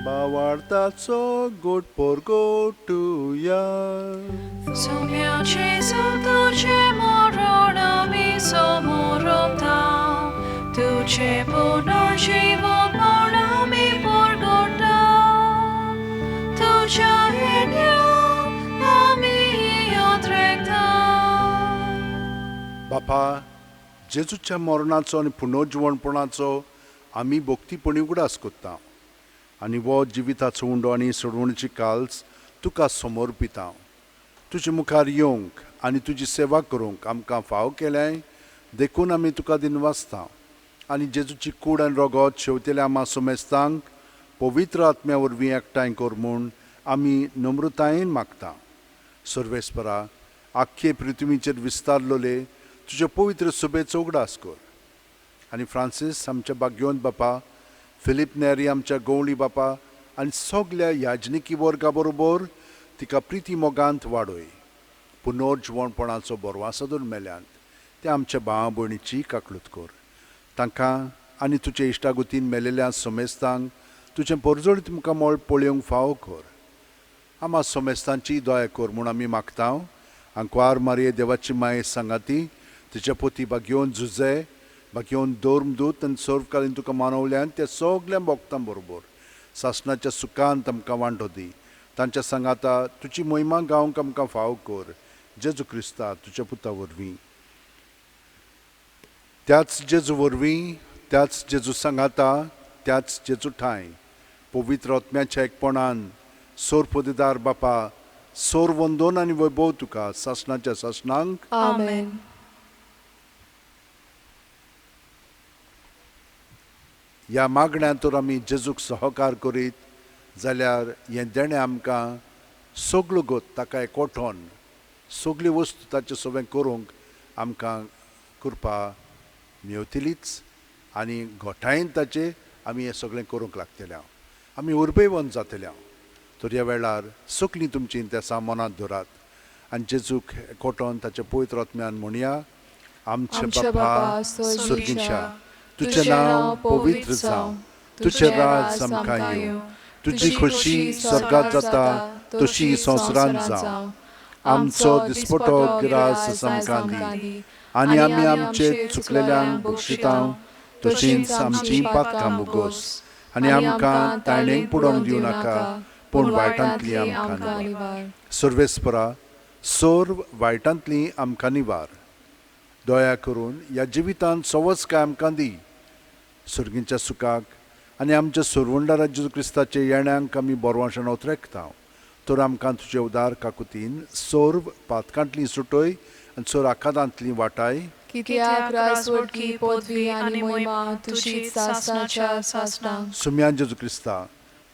भावार्थाचो गोट परगोटुया. सोम्या जेजू तुजें मरण आमी समोरता, तुजें पुनर्जीवपण आमी परगटा, तुज्या येण्या आमी अद्रेकता. बापा, जेजूच्या मरणाचो आनी पुनर्जिवणपणाचो आमी भक्तीपणी उगडास करता आनी वो जिविताचो उंडो आनी सोडवणीची काल्स तुका समर्पिता. तुजे मुखार येवंक आनी तुजी सेवा करूंक आमकां फाव केल्याय देखून आमी तुका दिनवासता आनी जेजूची कूड आनी रगत शेवतेल्या आमा सोमेस्तांक पवित्र आत्म्या वरवीं एकठांय कर म्हूण आमी नम्रतायेन मागता. सर्वेस्परा, आख्खे पृथ्वीचेर विस्तारलोले तुजे पवित्र सभेचो उगडास कर आनी फ्रांसीस आमच्या भाग्यवंत बापा, फिलीप नेरी आमच्या गवळी बापा आनी सगल्या याजनिकी वर्गा बरोबर तिका प्रिती मोगांत वाडय. पुनर्जिवणपणाचो बरवासो मेल्यांत ते आमच्या भावा भयणीची काकळूत कर. तांकां आनी तुजे इश्टागुतीन मेलेल्या सोमेस्तांक तुजें परजळीत मुखामळ पळोवंक फावो कर. आमा सोमेस्तांची दया कर म्हूण आमी मागता. आंकवार मारये देवाची माये सांगाती तिच्या पोती भाग्योवन झुजे भाग्योवन धर्मदूत आनी सर्वकालीन तुका मानवल्यान त्या सगल्या भोगतां बरोबर सासणाच्या सुखांत आमकां वांटो दी. तांच्या सांगाता तुजी मोहिमा गावंक आमकां फावो कर. जेजू क्रिस्ता तुज्या पुता वरवीं, त्याच जेजू वरवीं, त्याच जेजू सांगाता, त्याच जेजू ठांय पवित्र आत्म्याच्या एकपणान सोर पदेदार बापा, सोर वंदोन आनी वैभव तुका सासणाच्या सासणांक. आमेन. ह्या मागण्यांत तर आमी जेजूक सहकार करीत जाल्यार हें देणें आमकां सगळो गोत ताका एकवटोन सगळी वस्तू ताचे सगळें करूंक आमकां कृपा मेवतलीच आनी घोटायेन ताचे आमी हें सगळें करूंक लागतले. हांव आमी उर्बेवन जातले. हांव तर ह्या वेळार सगळीं तुमचीं तेसां मनांत धरात आनी जेजूक एकवटोन ताचे पवित्र आत्म्यान म्हणया, आमचे बापा सर्गीच्या, तुजें नांव पवित्र जावं, तुजें राज आमकां येवं, तुजी खोशी स्वर्गात जाता तशी संवसारांत जावं. आमचो दिसपटो गिरास आमकां दी आनी आमी आमचे चुकलेल्यांक बक्षिता तशींच आमची पातकां भोगोस आनी आमकां ताणेक पुडोवंक दिवं नाका पूण वायटांतली आमकां निवार. सर्वेस्परा, सर्व वायटांतली आमकां निवार. दया करून ह्या जिवितांत सवस काय आमकां दी. सर्गींच्या सुखाक आनी आमच्या सोरवंडारा जेजू क्रिस्ताचे येण्यांक आमी बरवाशण ओतरेकता तर आमकां तुजे उदार काकुतीन सर्व पातकांतली सुटय आनी सोर आकादांतली वाटाय. कित्याक राजवटकी पदवी आनी मोहिमा तुजी सासणाच्या सासणाक. सुम्यान जेजू क्रिस्ता,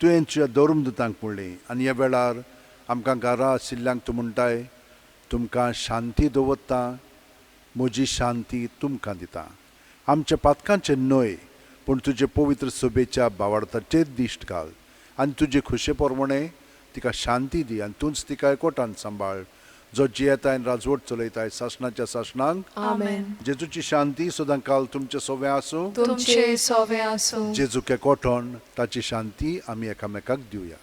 तुवें तुज्या धर्मदूतांक म्हणली आनी ह्या वेळार आमकां घरा आशिल्ल्यांक तूं म्हणटाय, तुमकां शांती दवरता, म्हजी शांती तुमकां दिता. आमच्या पातकांचेर न्हय पूण तुजे पवित्र सभेच्या भावार्थाचेर दिश्ट घाल आनी तुजे खुशे प्रमाणें तिका शांती दी आनी तूंच तिका एकवटान सांबाळ, जो जियेताय आनी राजवट चलयताय सासणाच्या सासणाक. आमेन. जेजूची शांती सदां काल तुमचे सोवे आसूं. तुमचे सोवे आसूं. जेजूक एकवटोन ताची शांती आमी एकामेकाक दिवया.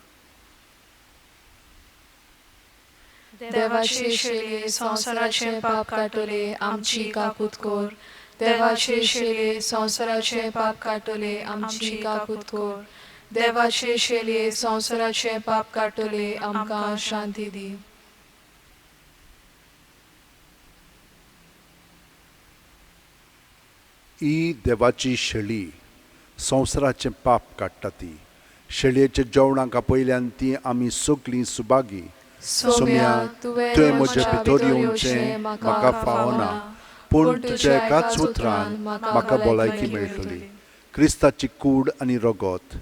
देवाचे शेले संवसाराचे पाप काडटले आमची काकूत कर. देवाचे शेले संवसाराचे पाप काडटले आमची काकूत कर. देवाचे शेले संवसाराचे पाप काडटले आमकां शांती दी. ही देवाची शेळी संवसाराचें पाप काडटा. ती शेळयेच्या जेवणाक आपयल्यान ती आमी सगळीं सुभागी. सोम्या, तुवें म्हज्या भितर येवचें म्हाका फावना, पूण तुज्या एकाच उतरान म्हाका भलायकी मेळटली. क्रिस्ताची कूड आनी रगत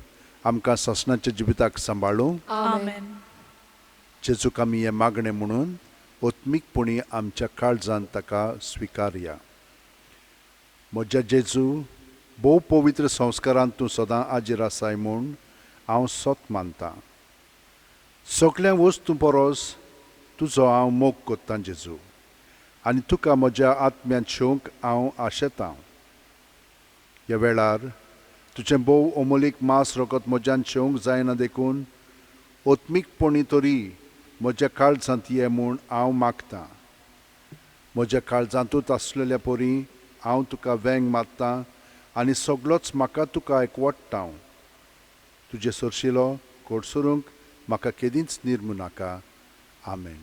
आमकां सासणाच्या जिविताक सांबाळूं. आमेन. जेजूक आमी हें मागणें म्हणून आत्मीकपणी आमच्या काळजान ताका स्विकारया. म्हज्या जेजू, भोव पवित्र संस्कारांत तूं सदां आजीर आसाय म्हूण हांव सत मानतां. सगळ्या वस्तूं परस तुजो हांव मोग करतां जेजू, आनी तुका म्हज्या आत्म्यांत शेवंक हांव आशेतां. ह्या वेळार तुजें भोव अमोलीक मांस रगत म्हज्यान शेवंक जायना देखून आत्मीकपणी तरी म्हज्या काळजांत ये म्हूण हांव मागतां. म्हज्या काळजांतूच आसलेल्या परी हांव तुका वेंग मारतां आनी सगळोच म्हाका तुका एकवटता. तुजे सरशिलो कोडसरूंक म्हाका केदींच निर्मू नाका. आमेन.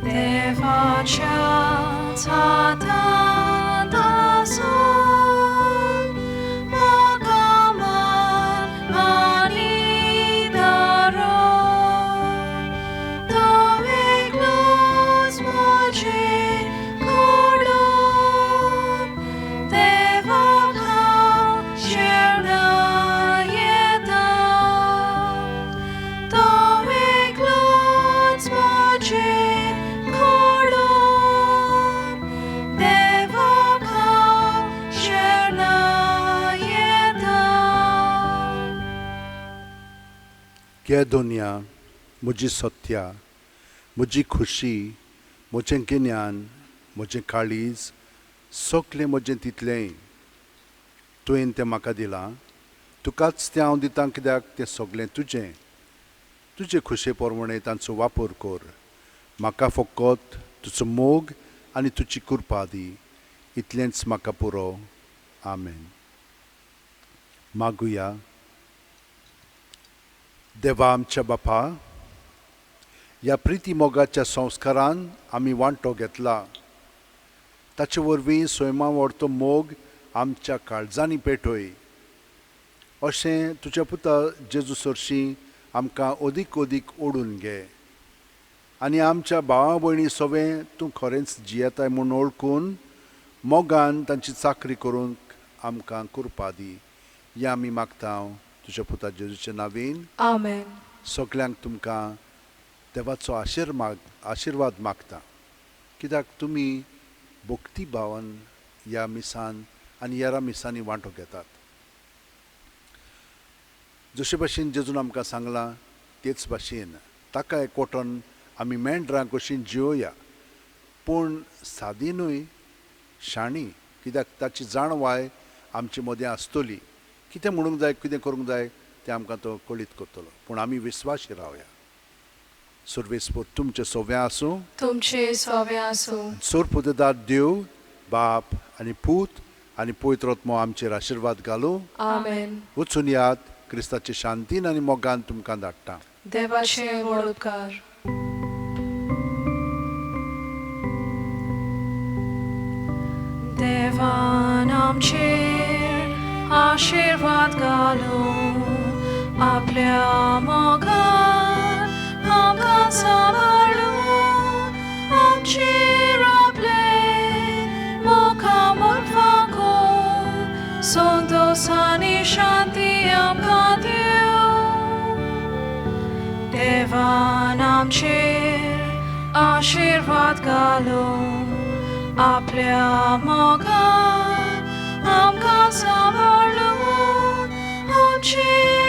देवाच्या हातांत आसून म्हाका मान आनी दारो, तो एकलोच म्हजें घडोवन देवाक हांव शरणा येता. तो एकलोच म्हजें घडोवन देवाक हांव शरणा येता. घे दोनया म्हजी सत्या, म्हजी खुशी, म्हजें गिन्यान, म्हजें काळीज, सगळें म्हजें तितलेंय तुवें तें म्हाका दिलां. तुकाच तें हांव दितां, कित्याक तें सगळें तुजें. तुजे खुशे प्रमाणें तांचो वापर कर. म्हाका फकत तुजो मोग आनी तुजी कृपा दी, इतलेंच म्हाका पुरो. आमेन. मागुया. देवा आमच्या बापा, ह्या प्रिती मोगाच्या संस्कारान आमी वांटो घेतला. ताचे वरवीं सैमा व्हरतो मोग आमच्या काळजांनी पेटय अशें तुज्या पुता जेजू सरशीं आमकां अदीक अदीक ओडून घे आनी आमच्या भावा भयणी सवें तूं खरेंच जियेताय म्हूण वळखून मोगान तांची चाकरी करूंक आमकां कृपा दी. हें आमी मागता तुज्या पुता जेजूच्या नावीन. आमेन. सगल्यांक तुमकां देवाचो आशिर्वाद मागता, कित्याक तुमी भक्ती भावान ह्या मिसान आनी हेरा मिसांनी वांटो घेतात. जशे भाशेन जेजून आमकां सांगलां तेच भाशेन ताका एकवटून आमी मेंढरां कशीं जियोया, पूण सादी न्हय, शाणी, कित्याक ताची जाणवाय आमचे मदें आसतली. कितें म्हणूंक जाय, कितें करूंक जाय तें आमकां तो कळीत करतलो, पूण आमी विस्वाशी रावया. सर्वेस्पर तुमचें सोवें आसूं. तुमचे सोवे आसूं. सोरपुदेदार देव बाप आनी पूत आनी पवित्र आत्मो आमचेर आशिर्वाद घालूं. आमेन. वचून यात, क्रिस्ताचे शांतीन आनी मोगान तुमकां धाडटा. देवाचे व्हड उपकार. देवान आमचेर आशिर्वाद घालूं आपल्या मोगान आमकां सांबाळूं आमचेर आपलें मुखामळ फांकूं संतोस आनी शांती आमकां दिवं देवान आमचेर आशिर्वाद घालूं आपल्या मोगान आमकां सांबाळूं आमचेर